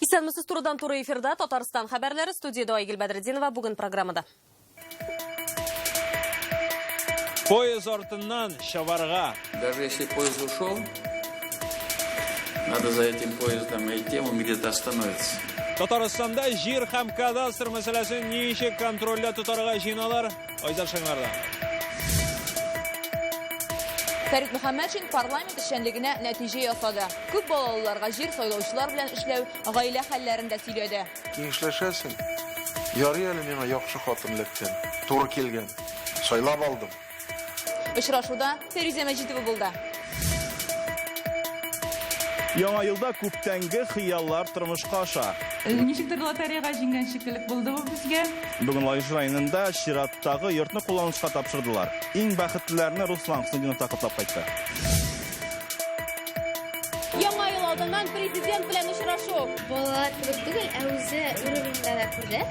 Исәнмесез, турыдан туры эфирда Татарстан хәбәрләре, студиядә Айгөл Бәдретдинова, бүген программада. Поезд артыннан чабарга. Даже если поезд ушел, надо за этим поездом идти, он где-то остановится. Татарстанда җир һәм кадастр мәсьәләсен ничек контрольдә тотарга җыеналар? Айзат Шәңгәрдә. Фәрит Мөхәммәтшин парламент эшчәнлегенә нәтиҗә ясады. Күп балалыларга җир сайлаучылар белән эшләү, гаилә хәлләрен дә сөйләде. Киңәшләшәсең. Ярый әле миңа яхшы хатын эләккән, туры килгән. Сайлап алдым. Очрашуда Фәрүзә Мәҗитова булды. Яңа елда күптәнге хыяллар тормышка аша. Ничектер лотереяга җиңгән шикелле булды бу безгә. Бүген Лаеш районында чираттагы йортны кулланышка тапшырдылар. Иң бәхетлеләрне Руслан Хөснетдинов та котлап кайтты. Яңа ел алдыннан президент белән очрашу. Балалар кебек түгел, ә үзе уровеньда да күрде.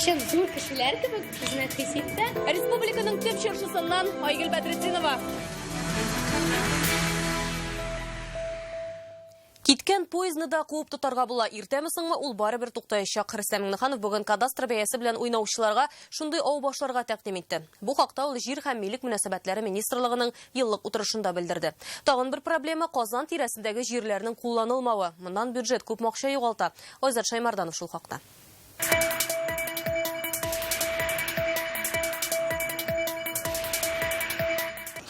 Чын зур кешеләр кебек безне хис итте. Республиканың төп чыршысыннан Айгөл Бәдретдинова. Киткән поездны да куып тотарга була. Иртәме соңмы, ул барыбер туктаячак. Рөстәм Миңнеханов бүген кадастр бәясе белән уйнаучыларга шундый ау башларга тәкъдим итте. Бу хакта ул Җир һәм милек мөнәсәбәтләре министрлыгының еллык утырышында белдерде. Тагын бер проблема Казан тирәсендәге җирләрнең кулланылмавы. Моннан бюджет күп акча югалта. Айзат Шаймарданов шул хакта.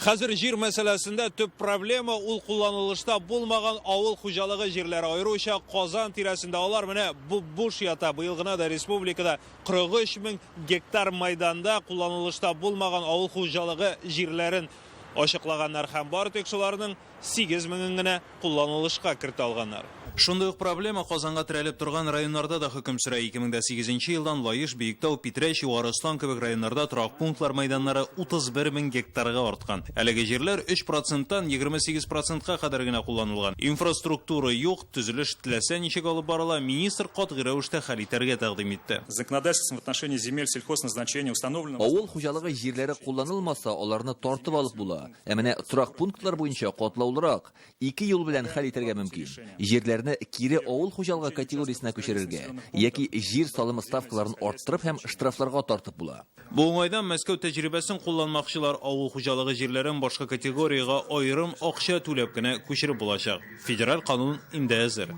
Хәзер җир мәсьәләсендә төп проблема ул кулланылышта булмаган авыл хуҗалыгы җирләре. Аеруча Казан тирәсендә алар менә буш ята. Быел гына да республикада 43 мең гектар майданда кулланылышта булмаган авыл хуҗалыгы җирләрен ачыклаганнар һәм бары тик шуларның 8 меңен генә кулланылышка кертә алганнар. Шундый ук проблема Казанга терәлеп торган районнарда да хөкем сөрә. 2008 елдан Лаеш, Биектау, Питрәч, Югары Ослан кебек районнарда торак пунктлар мәйданнары 31 мең гектарга арткан. Әлеге җирләр 3 проценттан 28 процентка кадәр генә кулланылган. Инфраструктура юк, төзелеш теләсә ничек алып барыла, министр катгый рәвештә хәл итәргә тәкъдим итте. Законодательством в отношении земель сельхозназначения установлено... Авыл хуҗалыгы җирләре кулланылмаса, аларны тартып алып була. Ә менә торак пунктлар буенча катлаулырак. Ике юл белән хәл итәргә мөмкин. Җирләрне кире авыл хуҗалыгы категориясенә күчерергә яки җир салымы ставкаларын арттырып һәм штрафларга тартып була. Бу уңайдан Мәскәү тәҗрибәсен кулланмакчылар, авыл хуҗалыгы җирләрен башка категориягә аерым акча түләп кенә күчереп булачак. Федераль канун инде әзер.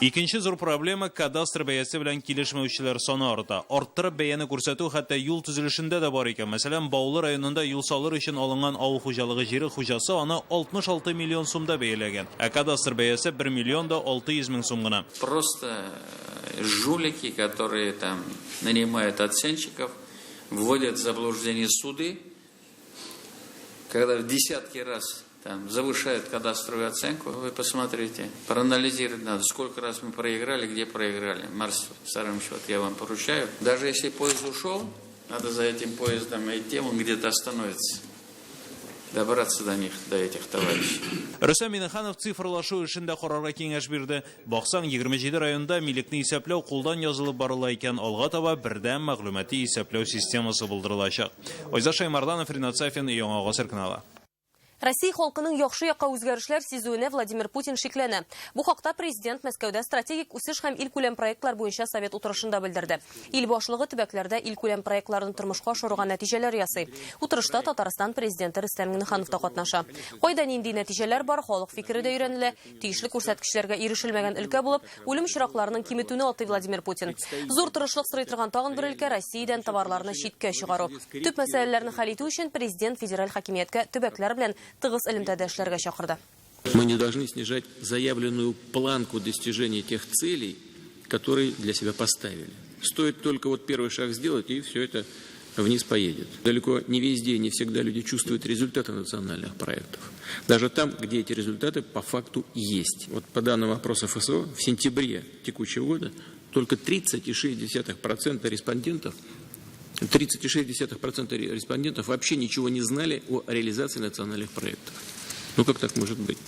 Икенче зур проблема кадастр бәясе белән килешмәүчеләр саны арта. Арттырып бәяне күрсәтү хәтта юл төзелешендә дә бар икән. Мәсәлән, Баулы районында юл салыр өчен алынган авыл хуҗалыгы җире хуҗасы аны 66 миллион сумда бәяләгән. Ә кадастр бәясе 1 миллион да 600 мең сум гына. Просто жулики, которые там нанимают оценщиков, вводят в заблуждение суды, когда в десятки раз там завышают кадастровую оценку, вы посмотрите, проанализировать надо, сколько раз мы проиграли, где проиграли. Марс Сарамович, вот я вам поручаю. Даже если поезд ушел, надо за этим поездом идти, он где-то остановится. Добраться до них, до этих товарищей. Рөстәм Миңнеханов цифрлашу эшен дә карарга киңәш бирде. Баксаң, 27 районда милекне исәпләү кулдан язылып барыла икән, алга таба бердәм мәгълүмати исәпләү системасы булдырылачак. Айзат Шаймарданов, Ринат Сафин, Яңа Гасыр каналы. Россия халкының яхшы якка үзгәрешләр сизүенә Владимир Путин шикләнә. Бу хакта президент Мәскәүдә стратегик үсеш һәм илкүләм проектлар буенча совет утырышында белдерде. Ил башлыгы төбәкләрдә илкүләм проектларын тормышка ашыруга нәтиҗәләр ясый. Утырышта Татарстан президенты Рөстәм Миңнеханов та катнаша. Кайда нинди нәтиҗәләр бар, халык фикере дә өйрәнелә. Тиешле күрсәткечләргә ирешелмәгән өлкә булып, үлем очракларының киметүне атый Владимир Путин. Зур тырышлык сорый торган тагын бер өлкә Россиядән товарларны читкә чыгару. Төп мәсьәләләрне хәл итү өчен президент федераль хакимияткә төбәкләр белән тыгыз элемтәдә эшләргә чакырды. Мы не должны снижать заявленную планку достижения тех целей, которые для себя поставили. Стоит только вот первый шаг сделать, и все это вниз поедет. Далеко не везде, не всегда люди чувствуют результаты национальных проектов. Даже там, где эти результаты по факту есть. Вот по данным опроса ФСО, в сентябре текущего года только 30,6% респондентов, 30,6% респондентов вообще ничего не знали о реализации национальных проектов. Ну как так может быть?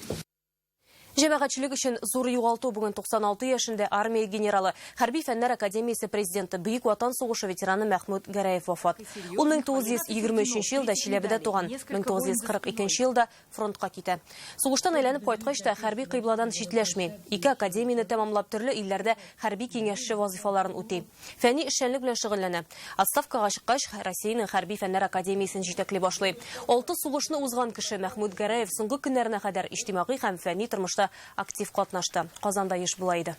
Җәмәгатьчелек өчен зур югалту бүген 96 яшендә армия генералы, Хәрби фәннәр академиясе президенты, Бөек Ватан сугышы ветераны Мәхмүт Гәрәев вафат. Ул 1923 елда Чиләбедә туган, 1942 елда фронтка китә. Сугыштан әйләнеп кайткач та хәрби кыйбладан читләшми. Ике академияне тәмамлап төрле илләрдә хәрби киңәшче вазыйфаларын үти. Фәнни эшчәнлек белән шөгыльләнә. Отставкага чыккач, Россиянең Хәрби фәннәр академиясен җитәкли башлый. Алты сугышны узган кеше Мәхмүт Гәрәев соңгы көннәренә кадәр иҗтимагый һәм фәнни тормышта актив катнашты. Казанда еш була иде.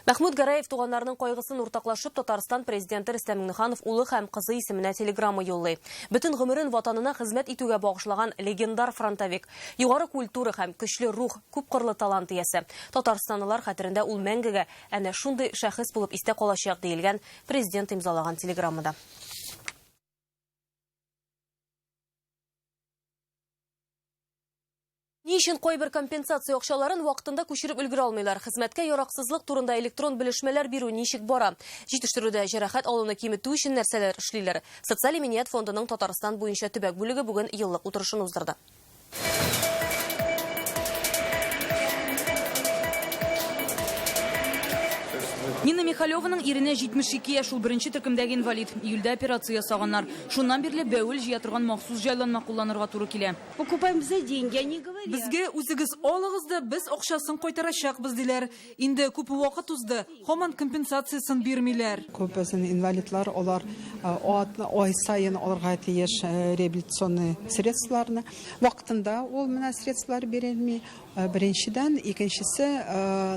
Мәхмүт Гәрәев туганнарының кайгысын уртаклашып, Татарстан президенты Рөстәм Миңнеханов улы һәм кызы исеменә телеграмма юллый. Бөтен гомерен ватанына хезмәт итүгә багышлаган легендар фронтовик, югары культура һәм көчле рух, күпкырлы талант иясе. Татарстанлылар хәтерендә ул мәңгегә әнә шундый шәхес булып истә калачак, диелгән президент имзалаган телеграммада. Ни өчен кайбер компенсация акчаларын вакытында күчереп өлгерә алмыйлар? Хезмәткә яраксызлык турында электрон белешмәләр бирү ничек бара? Җитештерүдә җәрәхәт алуны киметү өчен нәрсәләр эшлиләр? Социаль иминият фондының Татарстан буенча төбәк бүлеге бүген еллык утырышын уздырды. Нина Михалеваның иренә 72 яшь, ул беренче төркемдәге инвалид. Июльдә операция ясаганнар. Шуннан бирле бәвел җыя торган махсус җайланма кулланырга туры килә. Покупаем за деньги, они говорят. Безгә үзегез алыгыз да, без акчасын кайтарачакбыз, диләр. Инде күп вакыт узды, һаман компенсациясен бирмиләр. Күп безнең инвалидлар, алар ай саен алырга тиеш реабилитационный средстволарны. Вакытында ул менә средстволар бирелми. Беренчедән, икенчесе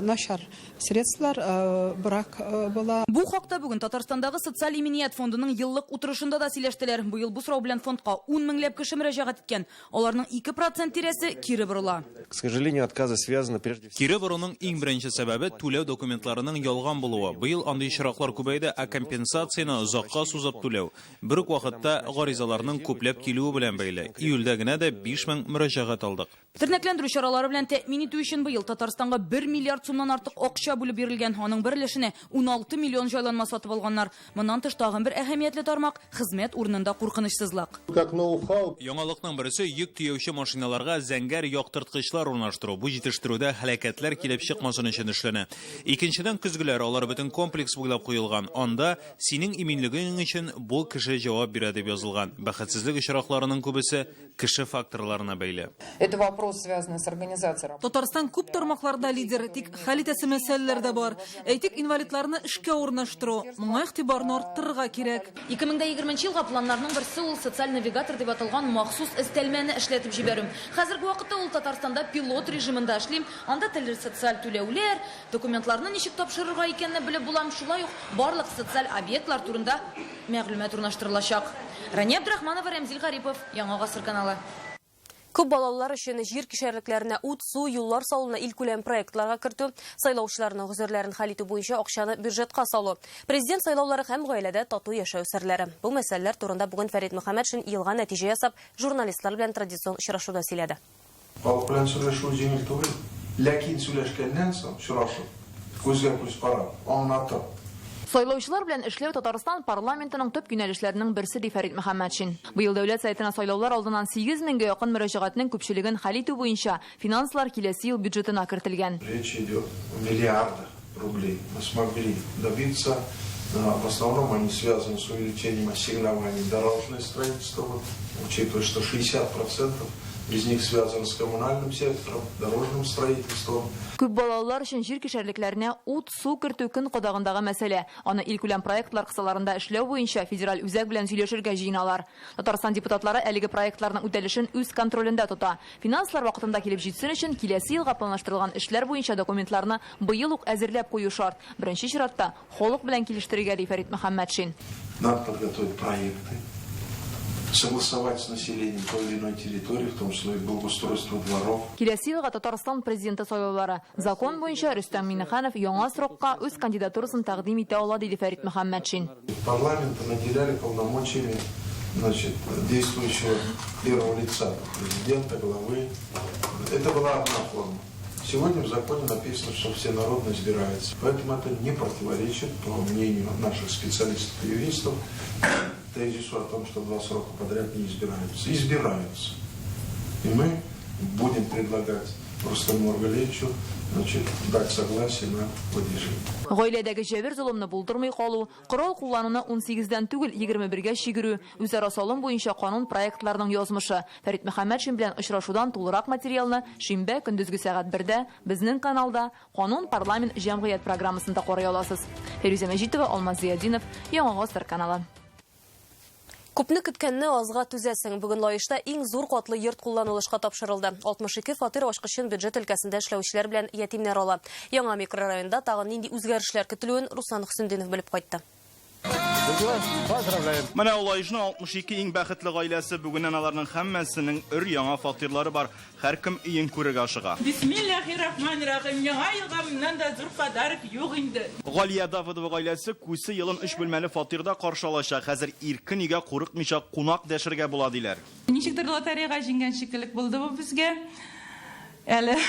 начар средстволар брак була. Бу хакта бүген Татарстандагы социаль иминият фондының еллык утырышында да сөйләштеләр. Быел бу сорау белән фондка 10 меңләп кеше мөрәҗәгать иткән. Аларның 2% тирәсе кире борыла. К сожалению, отказы связаны прежде всего. Кире боруның иң беренче сәбәбе түләү документларының ялган булуы. Быел андый очраклар күбәйде, ә компенсацияне озакка сузып түләү бер үк вакытта гаризаларның күпләп килүе белән бәйле. Июльдә генә дә 5000 мөрәҗәгать алдык. Тернәкләндерү чаралары белән тәэмин итү өчен быел Татарстанга 1 миллиард сумнан артык акча бүлеп бирелгән. Аның бер өлешенә 16 миллион җайланма сатып алганнар. Моннан тыш тагын бер әһәмиятле тармак хезмәт урынында куркынычсызлык. Как ноу-хау. Яңалыкның берсе йөк төяүче машиналарга зәңгәр яктырткычлар урнаштыру. Бу җитештерүдә һәлакәтләр килеп чыкмасын өчен эшләнә. Икенчедән, көзгеләр, алар бөтен комплекс буйлап куелган. Анда синең иминлегең өчен бу кеше җавап бирә дип язылган. Бәхетсезлек очракларының күбесе кеше факторларына бәйле. Это вопрос, связанный с организацией работы. Татарстан күп тармакларда лидер, тик хәл итәсе мәсьәләләр дә бар. Әйтик, инвалидларны эшкә урнаштыру. Моңа игътибарны арттырырга кирәк. 2020 елга планнарның берсе ул социаль навигатор дип аталган махсус өстәлмәне эшләтеп җибәрү. Хәзерге вакытта ул Татарстанда пилот режимында эшли. Анда төрле социаль түләүләр, документларны ничек тапшырырга икәнне белеп була. Шулай ук барлык социаль объектлар турында мәгълүмат урнаштырылачак. Рания Абдрахманова, Рәмзил Гарипов, Яңа Гасыр каналы. Күп балалар өчен җир кишәрлекләренә ут, су, юллар салуны илкүләм проектларга кертү, сайлаучыларның гозерләрен хәл итү буенча акчаны бюджетка салу. Президент сайлаулары һәм гаиләдә тату яшәү серләре. Бу мәсьәләләр турында бүген Фәрит Мөхәммәтшин елга нәтиҗә ясап, журналистлар белән традицион очрашуда сөйләде. Халык белән сөйләшү җиңел түгел, ләкин сөйләшкәннән соң очрашып, күзгә күз карап, аңлатып. Сайлаучылар белән эшләү Татарстан парламентының төп юнәлешләренең берсе, ди Фәрит Мөхәммәтшин. Быел Дәүләт Советына сайлаулар алдыннан 8000гә якын мөрәҗәгатьнең күпчелеген хәл итү буенча финанслар киләсе ел бюджетына кертелгән. Речь идет о миллиардах рублей. Мы смогли добиться, в основном они связаны с увеличением ассигнований дорожное строительство, учитывая, что 60% из них связаны с коммунальным сектором, дорожным строительством. Күп балалар өчен җир кишәрлекләренә ут, су кертү көн кадагындагы мәсьәлә. Аны илкүләм проектлар кысаларында эшләү буенча федераль үзәк белән сөйләшергә җыеналар. Татарстан депутатлары әлеге проектларның үтәлешен үз контролендә тота. Финанслар вакытында килеп җитсен өчен киләсе елга планлаштырылган эшләр буенча документларны быел ук әзерләп кую шарт. Беренче чиратта халык белән килештерергә, ди Фәрит Мөхәммәтшин. Надо подготовить проекты, согласовать с населением той или иной территории, в том числе и благоустройство дворов. Киләсе елга Татарстан президенты сайлаулары. Закон буенча Рөстәм Миңнеханов яңа срокка үз кандидатурасын тәкъдим итә ала, диде Фәрит Мөхәммәтшин. Парламента наделяли полномочиями, действующего первого лица, президента, главы. Это была одна форма. Сегодня в законе написано, что все народно избираются. Поэтому это не противоречит, по мнению наших специалистов и юристов, тезису о том, что два срока подряд не избираются. Избираются. И мы Будем предлагать Рустаму Нургалиевичу, значит, дать согласие на выдвижение. Гаиләдәге җәбер-золымны булдырмый калу, корал куллануны унсигездән түгел, егерме бергә чигерү, үзара салым буенча канун проектларының язмышы. Фәрит Мөхәммәтшин белән очрашудан тулырак материалны шимбә көндезге сәгать бердә безнең каналда Канун, парламент, җәмгыять программасында карый аласыз. Фәйрүзә Мәҗитова, Алмаз Зыятдинов, Яңа Гасыр каналы. Күпне көткәнне азга түзәсең. Бүген Лаешта иң зур катлы йорт кулланылышка тапшырылды. 62 фатир ачкычын бюджет өлкәсендә эшләүчеләр белән ятимнәр ала. Яңа микрорайонда тагын нинди үзгәрешләр көтелүен Руслан Хөсендинов белеп кайтты. Поздравляем. Менә Лаешның 62 иң бәхетле гаиләсе. Бүгеннән аларның һәммәсенең өр-яңа фатирлары бар. Һәркем өен күрергә ашыга. Бисмиллахи-рахмани-рахим, Яңа елга моннан да зур подарок юк инде. Галия Давыдова гаиләсе күсе елын өч бүлмәле фатирда каршы алачак. Хәзер иркен өйгә курыкмыйча кунак дәшергә була, диләр. Ничектер лотереяга җиңгән шикеллек булды бу безгә. Әле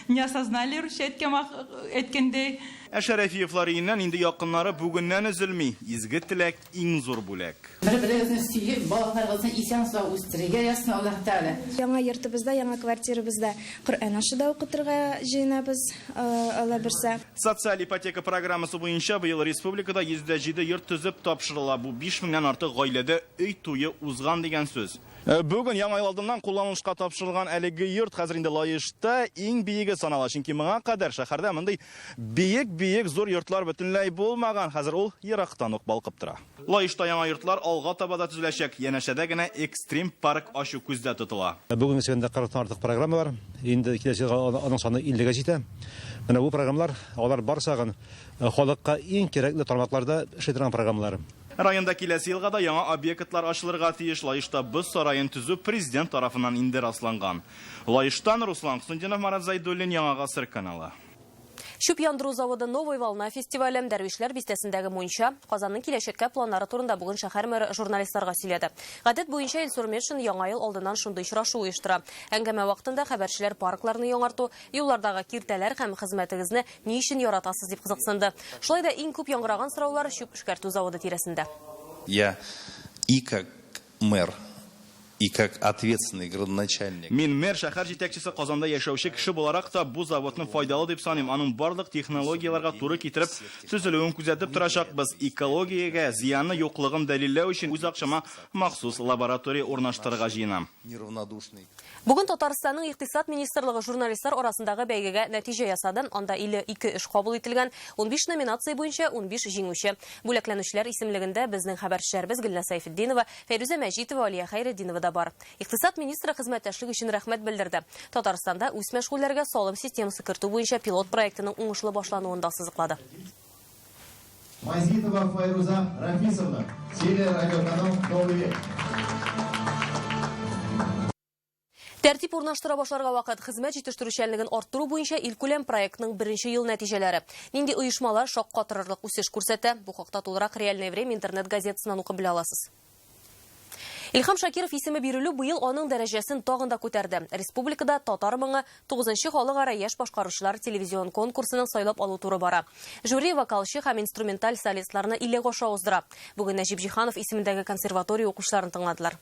не осознали, русча әйткәндәй. Ә Шәрәфиевлар өеннән инде якыннары бүгеннән өзелми. Изге теләк, иң зур бүләк. Бер-берегезне сөеп, балаларыгызны исән-сау үстерергә язсын Аллаһ Тәгалә. Яңа йортыбызда, яңа квартирабызда Коръән ашы да укытырга җыенабыз, Алла бирсә. Социаль ипотека программасы буенча быел республикада 107 йорт төзеп тапшырыла. Бу биш меңнән артык гаиләдә өй туе узган дигән сүз. Бүген Яңа ел алдыннан кулланылышка тапшырылган әлеге йорт хәзер инде Лаешта иң биеге санала. Чөнки моңа кадәр шәһәрдә мондый биек-биек зур йортлар бөтенләй булмаган. Хәзер ул ерактан ук балкып тора. Лаешта яңа йортлар алга таба да төзеләчәк. Янәшәдә генә экстрим парк ачу күздә тотыла. Бүгенге көндә кырыктан артык программа бар. Инде киләсе елга аның саны иллегә җитә. Менә бу программалар, алар барсагын халыкка иң кирәкле тармакларда эшли торган программалар. Районда киләсе елга да яңа объектлар ачылырга тиеш. Лаешта боз сараен төзү президент тарафыннан инде расланган. Лаештан Руслан Хөснетдинов, Марат Зайдуллин, Яңа Гасыр каналы. Чүп яндыру заводы Новая волна фестивале, Дәрвишләр бистәсендәге мунча, Казанның киләчәккә планнары турында бүген шәһәр мэры журналистларга сөйләде. Гадәт буенча Илсур Метшин Яңа ел алдыннан шундый очрашу оештыра. Әңгәмә вакытында хәбәрчеләр паркларны яңарту, юллардагы киртәләр һәм хезмәтегезне ни өчен яратасыз дип кызыксынды. Шулай да иң күп яңгыраган сораулар чүп эшкәртү заводы тирәсендә. Я и как мэр, и как ответственный градоначальник. Мин мэр, шәһәр җитәкчесе, Казанда яшәүче кеше буларак та бу заводны файдалы дип саныйм. Аның барлык технологияләргә туры китереп төзелүен күзәтеп торачакбыз. Экологиягә зыяны юклыгын дәлилләү өчен үз акчама махсус лаборатория урнаштырырга җыенам. Неравнодушный. Бүген Татарстанның Икътисад министрлыгы журналистлар арасындагы бәйгегә нәтиҗә ясады. Анда 52 эш кабул ителгән, унбиш номинация буенча унбиш җиңүче. Бүләкләнүчеләр исемлегендә безнең хәбәрчеләребез Гөлназ Сәйфетдинова, Фәйрүзә Мәҗитова, Алия Хәйретдинова да бар. Икътисад министры хезмәттәшлек өчен рәхмәт белдерде. Татарстанда үзмәшгульләргә салым системасы кертү буенча пилот проектының уңышлы башлануын да ассызыклады. Мазитова Файруза Рафисовна, телерадиоканал Новый век. Тәртип урнаштыра башларга вакыт. Хезмәт җитештерүчәнлеген арттыру буенча илкүләм проектның беренче ел нәтиҗәләре. Нинди оешмалар шаккатырырлык үсеш күрсәтә? Бу хакта тулырак Реальное время интернет газетасыннан укып белә аласыз. Илһам Шакиров исеме бирелү быел аның дәрәҗәсен тагын да күтәрде. Республикада татар моңы тугызынчы халыкара яшь башкаручылар телевизион конкурсының сайлап алу туры бара. Жюри вокалчы һәм инструменталь солистларны илле аша уздыра. Бүген Нәҗип Җиһанов исемендәге консерватория укучыларын тыңладылар.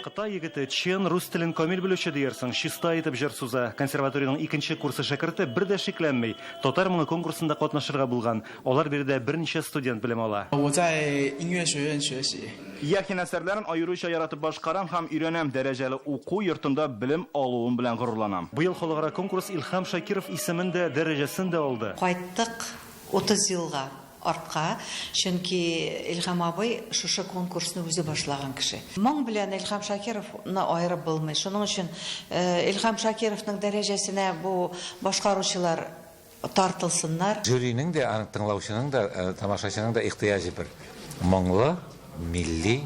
Кытай егете чын рус телен камил белүче диярсең, чиста итеп җыр суза. Консерваторияның икенче курсы шәкерте бер дә шикләнми. Татар моңы конкурсында катнашырга булган. Алар биредә берничә студент белем ала. Яхин әсәрләрен аеруча яратып башкарам һәм өйрәнәм. Дәрәҗәле уку йортында белем алуым белән горурланам. Быел халыкара конкурс Илһам Шакиров исемен дә, дәрәҗәсен дә алды. Кайттык 30 елга артка, чөнки Илһам абый шушы конкурсны үзе башлаган кеше. Моң белән Илһам Шакировны аерып булмый. Шуның өчен Илһам Шакировның дәрәҗәсенә бу башкаручылар тартылсыннар. Жюриның да, аның тыңлаучының да, тамашачының да ихтыяҗы бер. Моңлы, милли,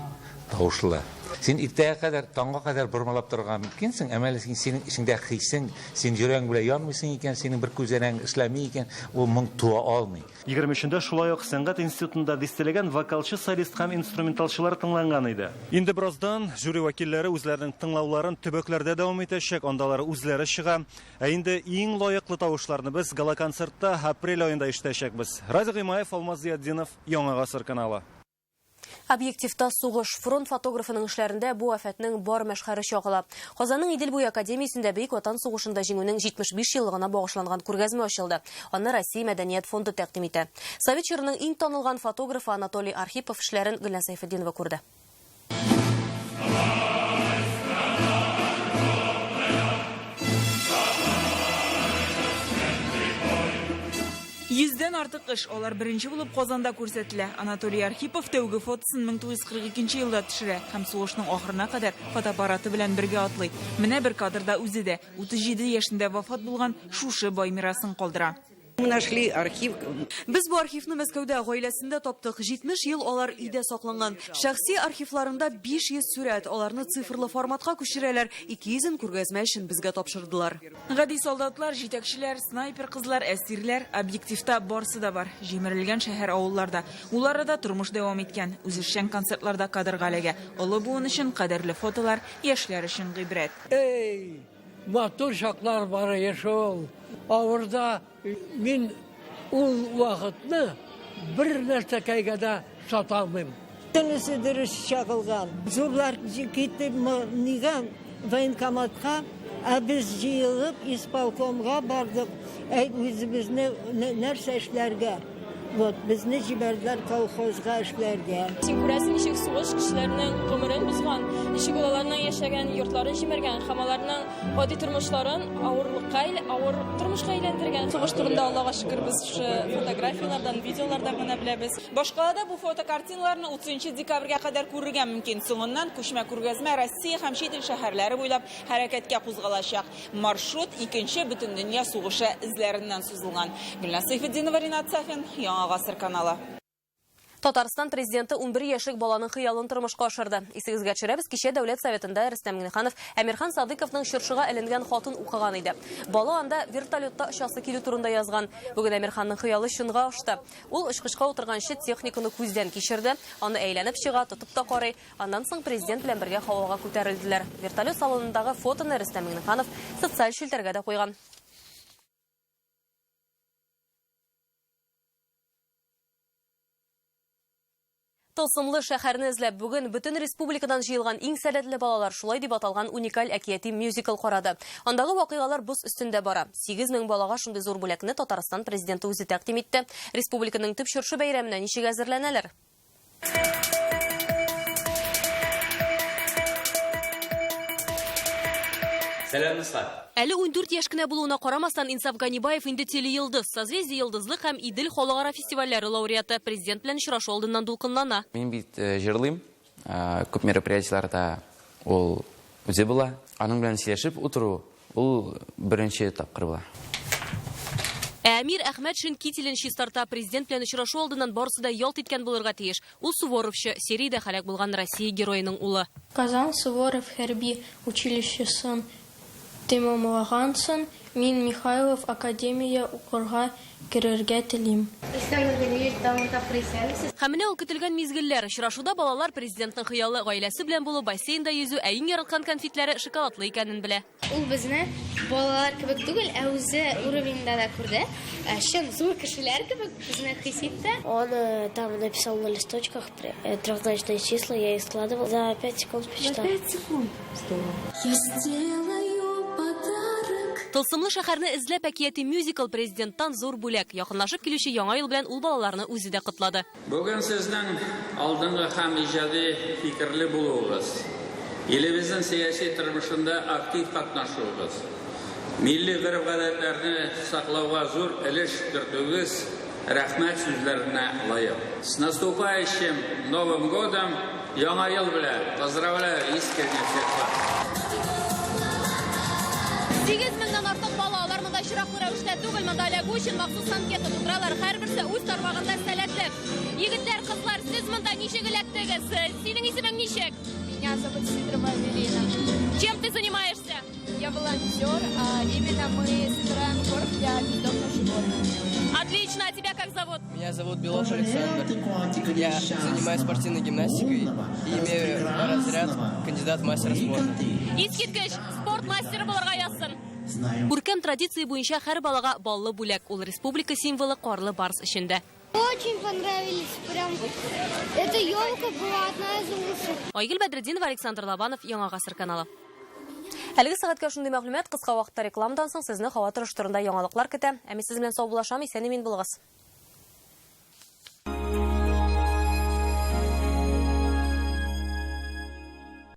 тавышлы. Син иртәгә кадәр, таңга кадәр бормалап торырга мөмкинсең, әмма ләкин синең эчеңдә хисең, син йөрәгең белән янмыйсың икән, синең бер күзәнәң эшләми икән, ул моң туа алмый. Егерме өчендә шулай ук сәнгать институтында дистәләгән вокалчы, солист һәм инструменталчылар тыңланган иде. Инде бераздан жюри вәкилләре үзләренең тыңлауларын төбәкләрдә дәвам итәчәк, анда алар үзләре чыга. Ә инде иң лаеклы тавышларны без гала-концертта апрель аенда ишетәчәкбез. Радик Гыймаев, Алмаз Зиятдинов, Яңа Гасыр каналы. Объективта сугыш. Фронт фотографының эшләрендә бу афәтнең бар мәшһәре чагыла. Казанның Идел буе академиясендә Бөек Ватан сугышында җиңүнең 75 еллыгына багышланган күргәзмә ачылды. Аны Россия мәдәният фонды тәкъдим итә. Совет чорының иң танылган фотографы Анатолий Архипов эшләрен Гөлназ Сәйфетдинова күрде. Йөздән артык эш, алар беренче булып Казанда күрсәтелә. Анатолий Архипов тәүге фотосын 1942 елда төшерә һәм сугышның ахырына кадәр фотоаппараты белән бергә атлый. Менә бер кадрда үзе дә, 37 яшендә вафат булган шушы бай мирасын калдыра. Мы нашли архив. Без бу архивны Мәскәүдә гаиләсендә таптык. 70 ел алар өйдә сакланган. Шәхси архивларында 500 сурәт, аларны цифрлы форматка күчерәләр. 200-ен күргәзмә өчен безгә тапшырдылар. Гади солдатлар, җитәкчеләр, снайпер кызлар, әсирләр, объективта барсы да бар. Җимерелгән шәһәр авылларда. Ул арада тормыш дәвам иткән. Үзешчән концертларда кадрга эләгә. Олы буын өчен кадерле фотолар, яшьләр өчен гыйбрәт. Эй, матур чаклар бар шул. Авырда мин ул вакытны бер нәрсәкәйгә дә сата алмыйм. Төнесе дөрес чагылган. Зурлар китеп нигә военкоматка, ә без җыелып исполкомга бардык, үзебезне нәрсә эшләргә. Вот, безне җибәрделәр колхозга эшләргә. Син күрәсең, ничек сугыш кешеләрнең гомерен бозган, ничек ул аларның яшәгән йортларын җимергән һәм аларның гади тормышларын авырлыкка, авыр тормышка әйләндергән. Сугыш турында Аллага шөкер без шушы фотографияләрдән, видеолардан гына беләбез. Башкалада бу фотокартиналарны 30 декабрьгә кадәр күрергә мөмкин. Соңыннан күчмә күргәзмә Россия һәм чит ил шәһәрләре буйлап хәрәкәткә кузгалачак. Маршрут икенче бөтендөнья сугышы эзләреннән сузылган. Гөлназ Сәйфетдинова, Ринат Сафин, Яңа Гасыр каналы. Татарстан президенты 11 яшьлек баланың хыялын тормышка ашырды. Исегезгә төшерәбез, кичә Дәүләт Советында Рөстәм Миңнеханов Әмирхан Садыковның чыршыга эленгән хатын укыган иде. Бала анда вертолетта очасы килү турында язган. Бүген Әмирханның хыялы чынга ашты. Ул очкычка утырганчы техниканы күздән кичерде, аны әйләнеп чыга, тотып та карый. Аннан соң президент белән бергә һавага күтәрелделәр. Вертолет салонындагы фотоны Рөстәм Миңнеханов социаль челтәргә дә куйган. Тылсымлы шәһәрне эзләп бүген бөтен республикадан җыелган иң сәләтле балалар шулай дип аталган уникаль әкияти мюзикл карады. Андагы вакыйгалар боз өстендә бара. 8000 балага шундый зур бүләкне Татарстан президенты үзе тәкъдим итте. Республиканың төп чыршы бәйрәменә ничек әзерләнәләр? Сәлам, дуслар. Әле 14 яшь кенә булуына карамастан, Инсаф Ганибаев инде телейылдыз, Созвездие йолдызлык һәм Идел халыкара фестивальләре лауреаты. Президент белән очрашу алдыннан дулкынлана. Мин бит җырлыйм, күп мероприятиеләрдә ул үзе була. Аның белән сөйләшеп утыру ул беренче тапкыр була. Ә Әмир Әхмәтшин кителен чистарта. Президент белән очрашу алдыннан барысы да ялт иткән булырга тиеш. Ул суворовчы, Сириядә һәлак булган Россия героеның улы. Казан Суворов хәрби училищесын тәмамлаган соң, мин Михайлов академия укырга керергә телим. Рөстәм Нургалиевич, тагын тапкыр исәнмесез. Һәм менә ул көтелгән мизгелләр. Очрашуда балалар президентның хыялы гаиләсе белән булу, бассейнда йөзү, ә иң яраткан конфетләре шоколадлы икәнен белә. Ул безне балалар кебек түгел, ә үзе уровеньда да күрде. Чын зур кешеләр кебек безне хис итте. Он там написал на листочках трехзначные числа, я их складывал. За 5 секунд посчитал. За 5 секунд? Здорово. Я сделаю подарок. Тылсымлы шәһәрне эзләп әкияти мюзикл президенттан зур бүләк. Якынлашып килүче яңа ел белән ул балаларны үзе дә котлады. Бүген сезнең алдынгы һәм иҗади фикерле булуыгыз, илебезнең сәяси тормышында актив катнашуыгыз, милли гореф-гадәтләрне саклауга зур өлеш кертүегез рәхмәт сүзләренә лаек. С наступающим Новым годом, Яңа ел белән! Поздравляю искренне всех вас! 8000-нән артык бала, алар монда очраклы рәвештә түгел, монда эләгү өчен махсус анкета тутыралар, һәрберсе үз тармагында сәләтле. Егетләр, кызлар, сез монда ничек эләктегез? Синең исемең ничек? Меня зовут Сидорова Аделина. Чем ты занимаешься? Я волонтер, а именно мы собираем корм для бездомных животных. Отлично, а тебя как зовут? Меня зовут Белов Александр. Я занимаюсь спортивной гимнастикой и имею разряд кандидат в мастера спорта. Искиткеч, спорт мастеры булырга язсын. Күркәм традиция буенча һәр балага баллы бүләк. Ул республика символы карлы барс эчендә. Очень понравились. Прям эта елка была одна из лучших. Айгөл Бәдретдинова, Александр Лобанов, Яңа Гасыр каналы. Әлеге сәгатькә шундый мәгълүмат, кыска вакытта рекламадан соң сезне һава торышы турында яңалыклар көтә. Ә мин сезнең белән саубуллашам, исән-имин булыгыз.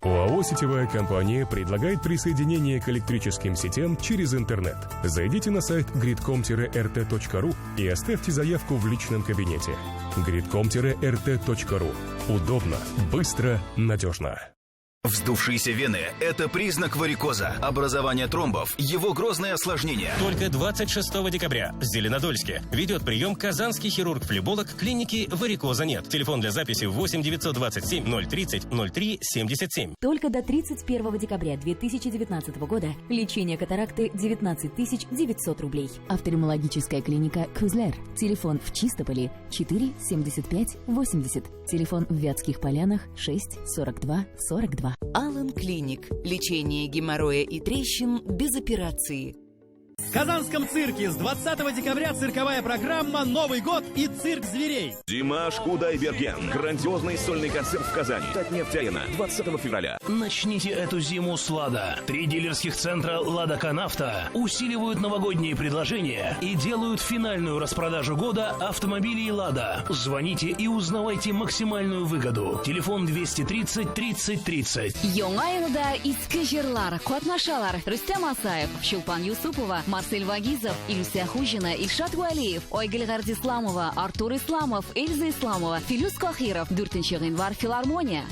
ОАО «Сетевая компания» предлагает присоединение к электрическим сетям через интернет. Зайдите на сайт gridcom-rt.ru и оставьте заявку в личном кабинете. gridcom-rt.ru. Удобно, быстро, надежно. Вздувшиеся вены – это признак варикоза. Образование тромбов – его грозное осложнение. Только 26 декабря в Зеленодольске ведет прием казанский хирург-флеболог клиники «Варикоза нет». Телефон для записи 8 927 030 03 77. Только до 31 декабря 2019 года лечение катаракты 19 900 рублей. Офтальмологическая клиника «Кузлер». Телефон в Чистополе 4 75 80. Телефон в Вятских Полянах 6 42 42. Алан Клиник. Лечение геморроя и трещин без операции. В Казанском цирке с 20 декабря цирковая программа «Новый год» и «Цирк зверей». Димаш Кудайберген. Грандиозный сольный концерт в Казани. Татнефть-Арена. 20 февраля. Начните эту зиму с «Лада». 3 дилерских центра «Лада Канавто» усиливают новогодние предложения и делают финальную распродажу года автомобилей «Лада». Звоните и узнавайте максимальную выгоду. Телефон 230 30 30. Яңа елда иске җырлар, катнашалар. Рөстәм Асаев, Чулпан Юсупова, Марсель Вагизов, Илүсә Хуҗина, Илшат Вәлиев, Айгөл Гардисламова, Артур Исламов, Эльза Исламова, Филүс Кахиров. 4 гыйнвар филармония.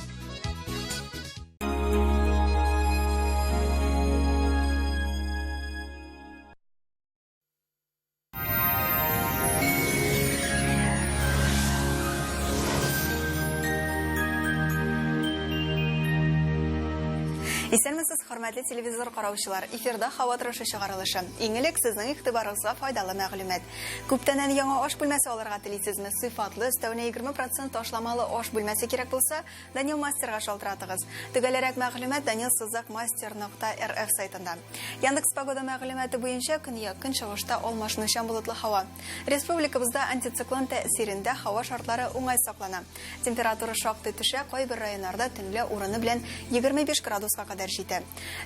Исәнмесез, хөрмәтле телевизор караучылар. Эфирда һава торышы чыгарылышы. Иң элек сезнең игътибарыгызга файдалы мәгълүмат. Күптәннән яңа аш бүлмәсе алырга телисезме? Сыйфатлы, өстәвенә 20% ташламалы аш бүлмәсе кирәк булса, Данил Мастерга шалтыратыгыз. Төгәлрәк мәгълүмат Данил сызык мастер нокта РФ сайтында. Яндекс погода мәгълүматы буенча көньяк көнчыгышта алмашынучан болытлы һава. Республикабызда антициклон тәэсирендә һава шартлары уңай саклана. Температура шактый төшә, кайбер районнарда төнлә урыны белән 25 градуска кадәр җитә.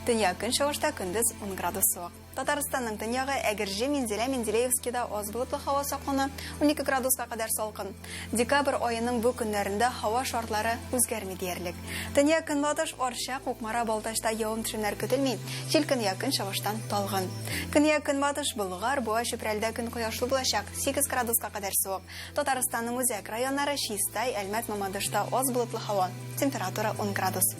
Төньяк көнчыгышта көндез 10 градус суык. Татарстанның төньягы Әгерҗе, Минзәлә, Менделеевскида аз болытлы һава саклана, 12 градуска кадәр салкын. Декабрь аеның бу көннәрендә һава шартлары үзгәрми диярлек. Төньяк көнбатыш Арча, Кукмара, Балтачта явым-төшемнәр көтелми. Җил көньяк көнчыгыштан талгын. Көньяк көнбатыш Болгар, Буа, Чүпрәлдә көн кояшлы булачак, 8 градуска кадәр суык. Татарстанның үзәк районнары Чистай, Әлмәт, Мамадышта аз болытлы һава. Температура 10 градус.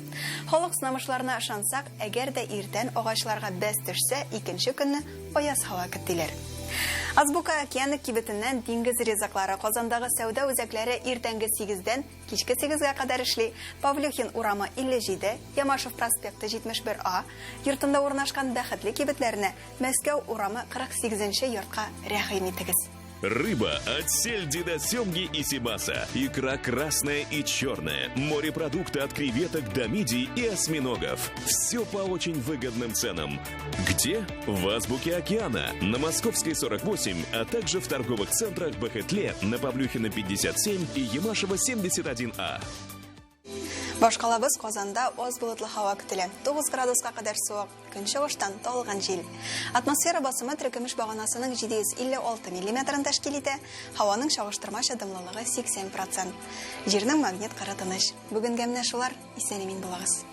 Халык сынамышларына ышансак, әгәр дә иртән агачларга бәс төшсә, икенче көнне аяз һава көтәләр. Азбука океаны кибетеннән диңгез ризыклары Казандагы сәүдә үзәкләре иртәнге 8-дән кичке 8-гә кадәр эшли. Павлюхин урамы 57, Ямашев проспекты 71А йортында урнашкан бәхетле кибетләренә Мәскәү урамы 48 йортка рәхим итегез. Рыба от сельди до семги и сибаса. Икра красная и черная. Морепродукты от креветок до мидий и осьминогов. Все по очень выгодным ценам. Где? В Азбуке океана. На Московской 48, а также в торговых центрах Бахетле, на Павлюхина 57 и Ямашева 71А. Башкалабыз Казанда аз болытлы һава көтелә. 9 градуска кадәр суык, көнчыгыштан талгын җил. Атмосфера басымы теркемеш баганасының 756 миллиметрын тәшкил итә. Һаваның чагыштырмача дымлылыгы 80%. Җирнең магнит кыры тыныч. Бүгенгә менә шулар. Исән-имин булыгыз.